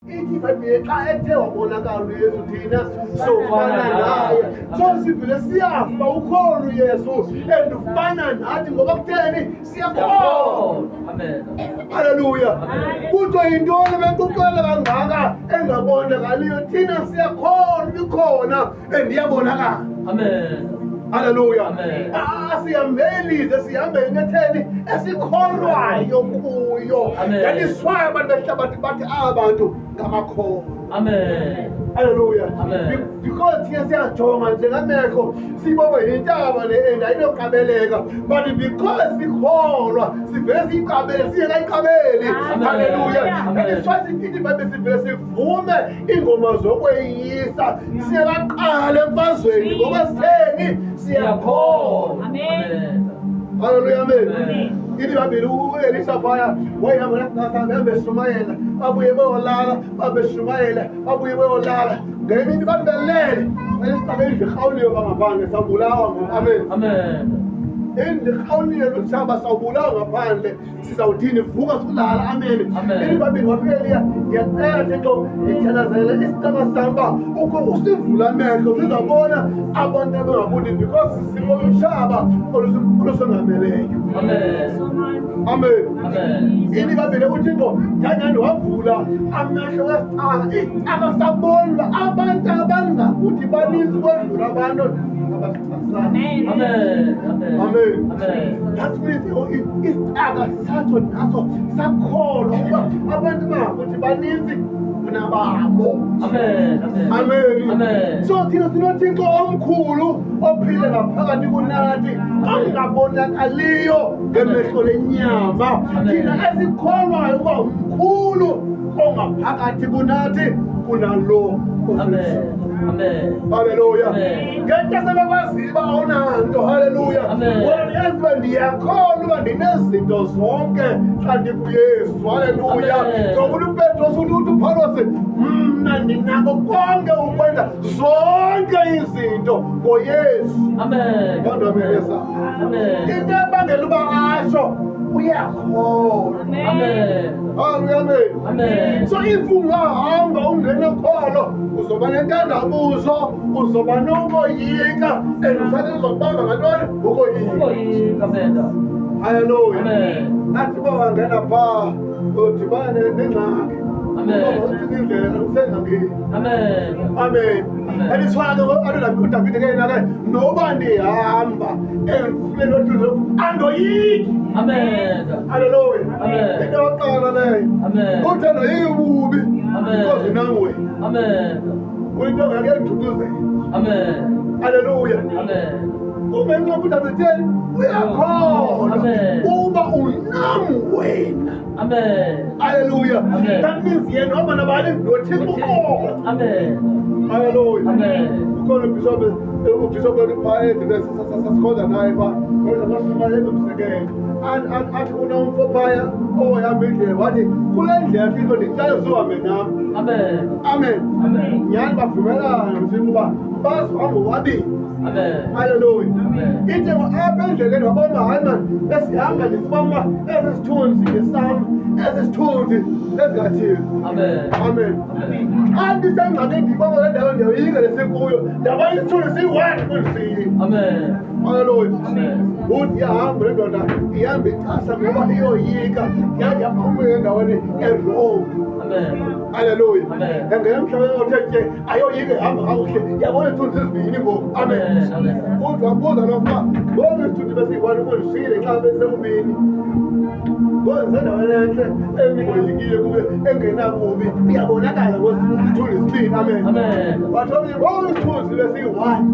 Ithi iBhayibhile xa ethe wabonakala uYesu thina sofana naye. So sivele siyazi uba ukhona uYesu and ufana nathi ngoba kutheni siyakholwa. Amen. Haleluya. Kuthiwa yintoni benkuxela kangaka engabonakaliyo thina siyakholwa ikhona and iyabonakala. Amen. Haleluya. Amen. Asihambeli ze sihambe into etheni esikholwayo kuyo. Amen. That is why abantu behlabathi bathi aba bantu ngamakholwa. Amen. Haleluya. Amen. Because thina siyajonga njengamehlo sibona yintaba le and ayinoqabeleka but because sikholwa sivele siyiqabele singekayiqabeli. Amen. Haleluya. Amen. That is why sithi babe sivele sivume iingoma zokweyisa singekaqala emfazweni ngoba sitheni siyakholwa. Amen. Haleluya, amen. Amen. Ithi babili uElisha phaya wayehamba nasambe beshumayela babuye bayolala babeshumayela babuye bayolala ngenye into bantu belele elixabe indlu irhawuliwe bangaphandle sawubulawa ngoku amen. Amen. Indlu irhawuliwe lutshaba sawubulawa ngaphandle sizawuthini vuka sulala amen. Amen. Ithi babili wathi uEliya ndiyacela Thixo ndithandazele isicaba sam uba ukhe usivule amehlo sizawubona abantu abangaboni because sibona utshaba olusongameleyo. Amen. Amen. Amen. Yini babili uThixo nyanyani wavula amehlo wesicaka isicaka sabona uba abantu abangakuthi baninzi kwedlula abantu abasichasayo. Amen. Amen. Amen. Amen. That means isicaka satsho naso sakholwa ukuba abantu bangakuthi baninzi kunababo. Amen. Amen. Amen. Amen. So thina sinoThixo omkhulu ophile ngaphakathi kunathi ongabonakaliyo ngemehlo lenyama. Amen. Thina esikholwayo ukuba umkhulu ongaphakathi kunathi kunalo Amen. Amen. Haleluya. Amen. Ngento sebekwaziyo uba awunanto. Haleluya. Amen. Wena uyazi uba ndiyakholwa uba ndinezinto zonke xa ndikuYesu. Haleluya. Amen. Ngoba uPetros uthi uthi uPawulos mna ndinako konke ukwenza zonke izinto ngoYesu. Amen. Ngondomeleza. Amen. Into ebangela uba asho uyakholwa. Amen. Haleluya. Amen. Amen. So if ungahamba ungenakholo uzoba nentandabuzo uzoba nokoyika and usathi uzokubamba ngantoni ukoyika. Ukoyika, Amen. Haleluya. Amen. Athi uba wangena phaa udibane nengxaki. Amen. Uba indlela usengxakini. Amen. Amen. Amen. That is why ke uDavide ke yena ke noba ndihamba emfuleni othulile andoyiki. Amen. Haleluya. Amen. Into yokuqala leyo. Amen. Uthi andoyiki ububi. Amen. Because unam wena. Amen. Uyinto ngake ngithuthuzele. Amen. Haleluya. Amen. Kungenxa yokuthi uDavide uyakholwa Amen. uba unam wena. Amen. Haleluya. Amen. That means yena uhamba nabani noThixo uqobo. Amen. Haleluya. Amen. Ukhona ubhishophu ubhishophu wethu phaa endleleni sasikhonza naye phaa washumayela umzekelo athi unomfo phaya ohamba indlela wathi kule ndlela Thixo ndicela uzuhambe nam. Amen. Amen. Amen. Nyhani bavumelana noThixo uba bazohamba bobabini. Amen. Haleluya. Amen. Ithi apha endleleni wabona hayi mani besihamba ndisibona uba esi sithunzi ngesam esi sithunzi esingathini. Amen. Amen. Amen. Xa ndisengxakini ndibona le ndawo ndiyoyika lesikuyo ndabona isithunzi siyi-one kundisiyile. Amen. Haleluya. Amen. Uthi iyahamba le ndoda ihamba ixhasa ngoba iyoyika yade yaphumela endaweni erongo. Amen. Haleluya. Amen. Yangena emhlabeni othe tye ayoyika ihamba kakuhle yabona isithunzi sizibini ngoku. Amen. Amen. Amen. Uthi wabuza lo mfana ngoku isithunzi besiyi-one kundisiyile xa besekubini. Ngoku ndisendaweni entle engoyikiyo kube engenabubi iyabonakala ngoku isithunzi sibini. Amen. Amen. Wathi omnye ngoku isithunzi besiyi-one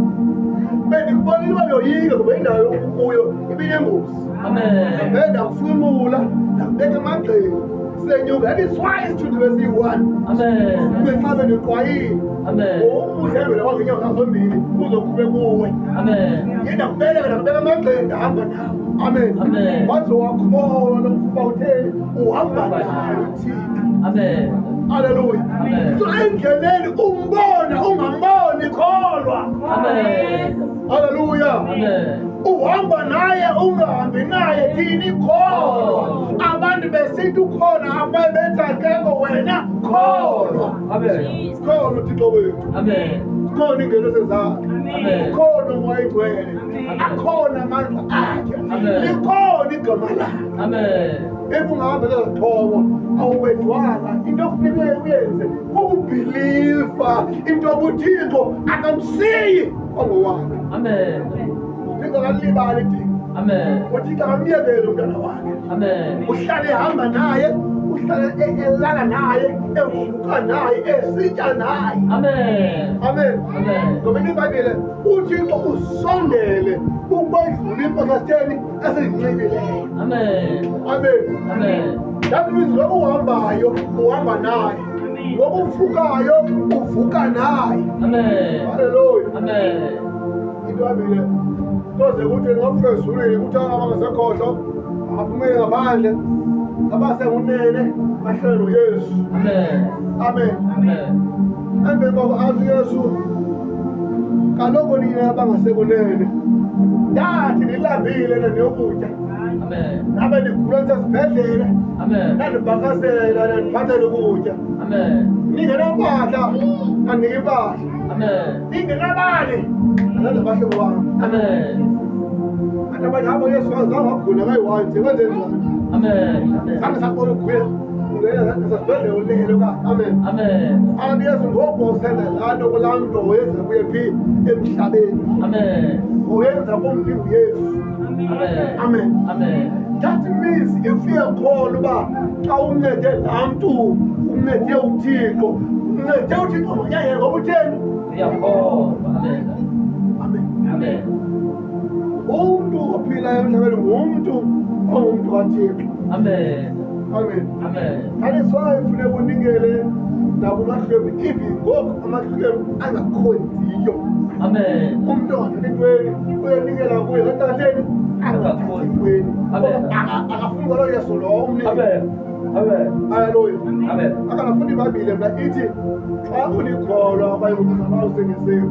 bendikubonile uba yoyika ngoba indawo okuyo ibinengozi. Amen. Ndavele ndakufunqula ndakubeka emagxeni senyuka. That is why isithunzi besiyi-one Amen. kube xa bendiqwayile. Amen. Umuhle wangeenyawo zakho zombini uzokhube kuwe. Amen. Ye ndakubeleka ndakubeka emagxeni ndahamba nawe. Amen. Amen. Waze wakholwa lo mfuba utheni uhamba naye uThixo. Amen. Haleluya. Amen. So endleleni umbona ungamboni kholwa. Amen. Haleluya. Amen. Uhamba naye ungahambi naye thini kholwa. Abantu Abantu besithi ukhona abaye bethi akekho wena kholwa. Amen. Khona uThixo wethu. Amen. Khona ingelosi zakhe. Amen. Ukhona uMoya oyiNgcwele. Akhona amandla akhe. Amen. Likhona igama lakhe. Amen. If ungahamba lezixhobo awuwedwanga into okufuneka uyenze kukubhilifa into yobuthixo akamsiyi ongowakhe. Amen. Uthixo akalibali idinga. Amen. Uthixo akamyekeli umntana wakhe. Amen. Uhlale ehamba naye, uhlale elala naye, evuka naye, esitya naye. Amen. Amen. Amen. Ngoba iBhayibhile uThixo usondele ukwedlula iimpahla sitheni esizinxibileyo. Amen. Amen. Amen. That means ngoba uhambayo uhamba naye. Ngoba uvukayo uvuka naye. Amen. Haleluya. Amen. Into yabile koze kuthi ngokufika ezulwini kuthi abangasekhohlo aphumele ngaphandle abasekunene bahlele noYesu. Amen. Amen. Amen. Emveni koko athi uYesu kaloku nina abangasekunene ndathi nilambile nandiyokutya Amen. nabe ndigula ndisesibhedlele Amen. nandibhakasela nandiphathela ukutya Amen. ningenampahla nandika impahla Amen. ningenabani andenza abahlobo bam. Amen. Kanti abanye abo Yesu azange wagula kayi-one nje kwenze njani Amen. Amen. zange sabona ugula ungena sasibhedlele ulele okanye. Amen. Amen. Abantu Yesu ngoku usenza laa nto kulaa mntu woyenza kuye phi emhlabeni. Amen. Uyenza kumntu inguYesu. Amen. Amen. Amen. That means if uyakholwa uba xa umncede laa mntu umncede uThixo, umncede uThixo ngonyanyeni ngoba utheni? Uyakholwa. Amen. Amen. Amen. Umntu ophilayo emhlabeni ngumntu ongumntu kaThixo. Amen. Amen. Amen. That is why funeka unikele nakumahlwempu even ngoku amahlwempu angakhonziyo. Amen. Umntu ongathathi ntweni uyonikela kuye kanti angathathi ntweni. Amen. Akafuni kwaloo Yesu lowo umnike. Amen. Amen. Haleluya. Amen. Akanafunda iBhayibhile mna ithi xa ulikholwa okanye umzalwane usindisiwe